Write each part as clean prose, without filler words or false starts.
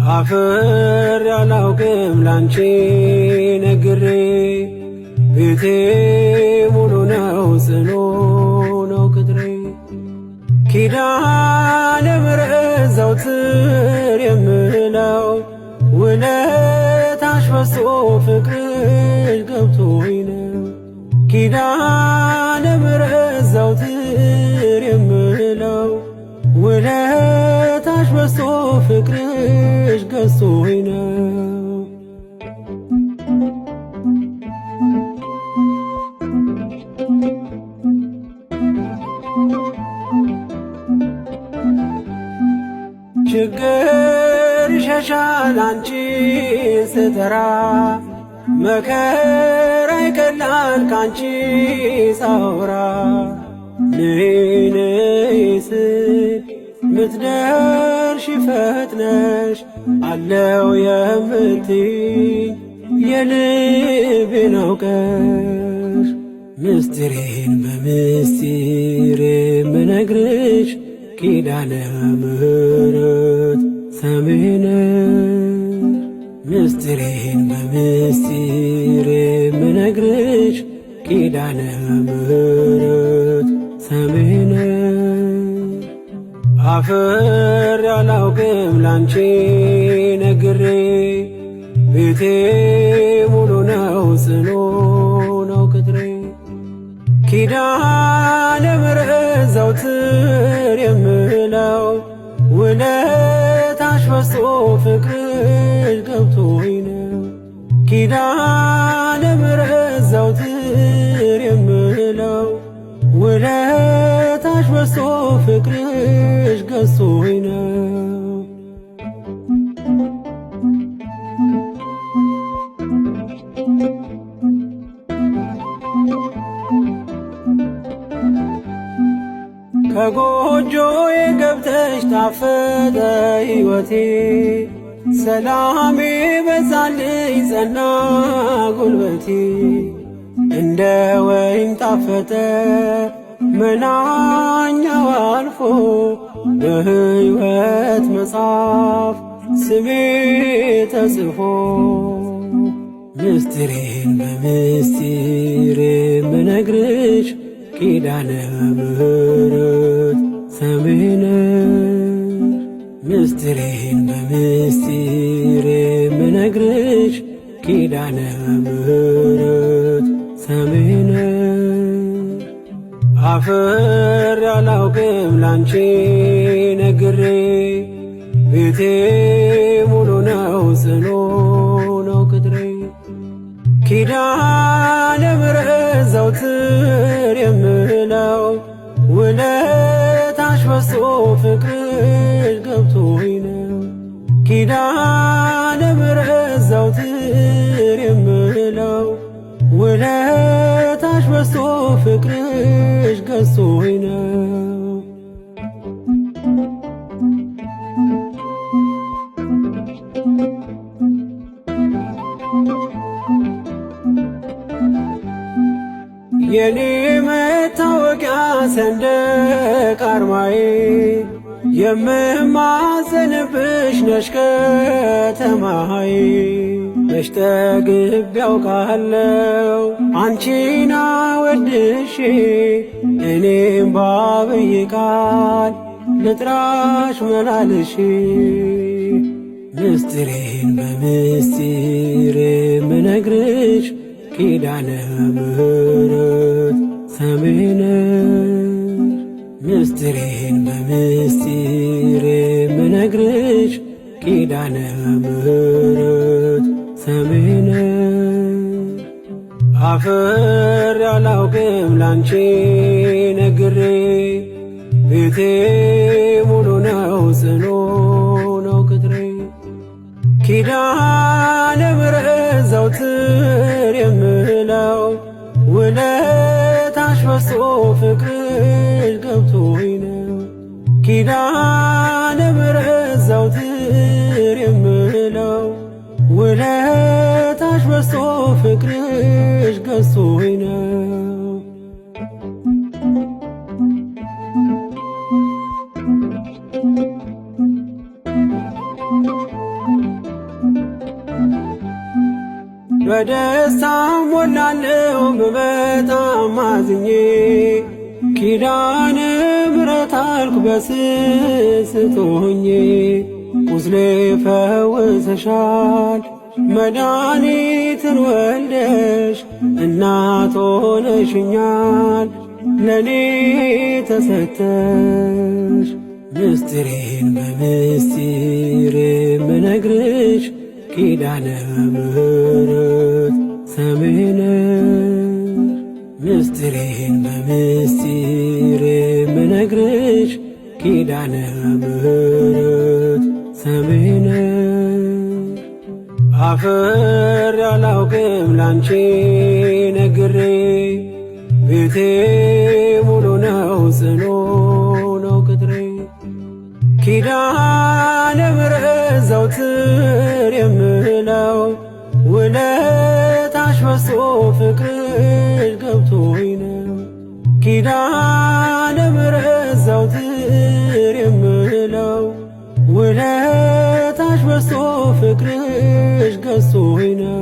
አፍሬ አላውቅም ላንቺ ነግሬ ቤቴ ሙሉ ነው ጽኑ ነው ቅጥሬ ኪዳነ ምሕረት ዘውትር የምለው ውለታሽ በዝቶ ፍቅርሽ ገብቶኝ ነው። ኪዳነ ምሕረት ዘውትር የምለው ውለታሽ በዝቶ ፍቅርሽ ገዝቶኝ ነው። ችግር ይሸሻል አንቺን ስጠራ መከራ ይቀላል ካንቺ ሳወራ ነይ ነይ ስል ምትደርሺ ፈጥነሽ አለው የምትይ የልቤን አውቀሽ ምስጢሬን በምስጢር ምነግርሽ ኪዳነ ምሕረት ሰሜነሽ ምስጢሬን በምስጢር ምነግርሽ ኪዳነ ምሕረት ሰሜነሽ አፍሬ አላውቅም ላንቺ ነግሬ ቤቴ ሙሉ ነው ጽኑ ነው ቅጥሬ ኪዳነ ምሕረት ዘውትር የምለው ውለታሽ በዝቶ ፍቅርሽ ገብቶኝ ነው። ኪዳነ ምሕረት ዘውትር የምለው ውለታሽ በዝቶ ፍቅርሽ ገዝቶኝ ነው። ከጎጆዬ ገብተሽ ጣፈጠ ሕይወቴ ሰላሜ በዛልኝ ጸና ጉልበቴ እንደ ወይን ጣፈጠ መናኛው አልፎ በሕይወት መጽሐፍ ስሜ ተጽፎ ምስጢሬን በምስጢር ምነግርሽ ኪዳነ ምሕረት ሰሜነሽ ምስጢሬን በምስጢር ምነግርሽ ኪዳነ ምሕረት ሰሜነሽ አፍሬ አላውቅም ላንቺ ነግሬ ቤቴ ሙሉ ነው ጽኑ ነው ቅጥሬ ኪዳነ ምሕረት ዘውትር የምለው ውለታሽ በዝቶ ፍቅርሽ ገብቶኝ ነው። ኪዳነ ምሕረት ዘውትር የምለው ውለታሽ በዝቶ ፍቅርሽ ገዝቶኝ ነው። የኔ መታወቂያ ሰንደቅ አርማዬ የምማጸንብሽ ነሽ ከተማዬ ነሽ ጠግቤ ያውቃለው አንቺን አወድሼ እኔም ባብይ ቃል ልጥራሽ መላልሼ ምስጢሬን በምስጢር ምነግርሽ ኪዳነ ምሕረት ሰሜነሽ ምስጢሬን በምስጢር ምነግርሽ ኪዳነ ምሕረት ሰሜነሽ አፍሬ አላውቅም ላንቺ ነግሬ ቤቴ ሙሉ ነው ጽኑ ነው ቅጥሬ ኪዳነ ምሕረት ዘውትር የምለው ውለታሽ በዝቶ ፍቅርሽ ገብቶኝ ነው። ኪዳነ ምሕረት ዘውትር የምለው ውለታሽ በዝቶ ፍቅርሽ ገዝቶኝ ነው። በደስታ ሞላለው ብመጣም አዝኜ ኪዳነ ምሕረት አልኩ በስስት ሆኜ ቁስሌ ፈውሰሻል መድኃኒትን ወልደሽ እናት ሆነሽኛል ለኔ ተሰተሽ ምስጢሬን በምስጢር ምነግርሽ ኪዳነ ምሕረት ሰሜነሽ ምስጢሬን በምስጢር ምነግርሽ ኪዳነ ምሕረት ሰሜነሽ አፍሬ አላውቅም ላንቺ ነግሬ ቤቴ ሙሉ ነው ጽኑ ነው ቅጥሬ ኪዳነ ምሕረት ዘውትር የምለው ውለታሽ በዝቶ ፍቅርሽ ገብቶኝ ነው። ኪዳነ ምሕረት ዘውትር የምለው ውለታሽ በዝቶ ፍቅርሽ ገዝቶኝ ነው።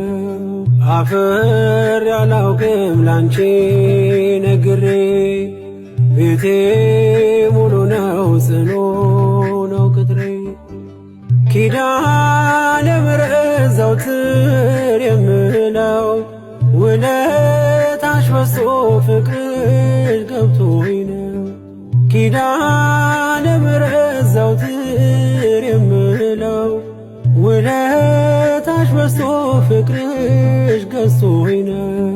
አፍሬ አላውቅም ላንቺ ነግሬ ቤቴ ሙሉ ነው ጽኑ ነው ቅጥሬ ኪዳነ ምሕረት ዘውትር የምለው ውለታሽ በዝቶ ፍቅርሽ ገብቶኝ ነው። ኪዳነ ምሕረት ዘውትር የምለው ውለታሽ በዝቶ ፍቅርሽ ገዝቶኝ ነው።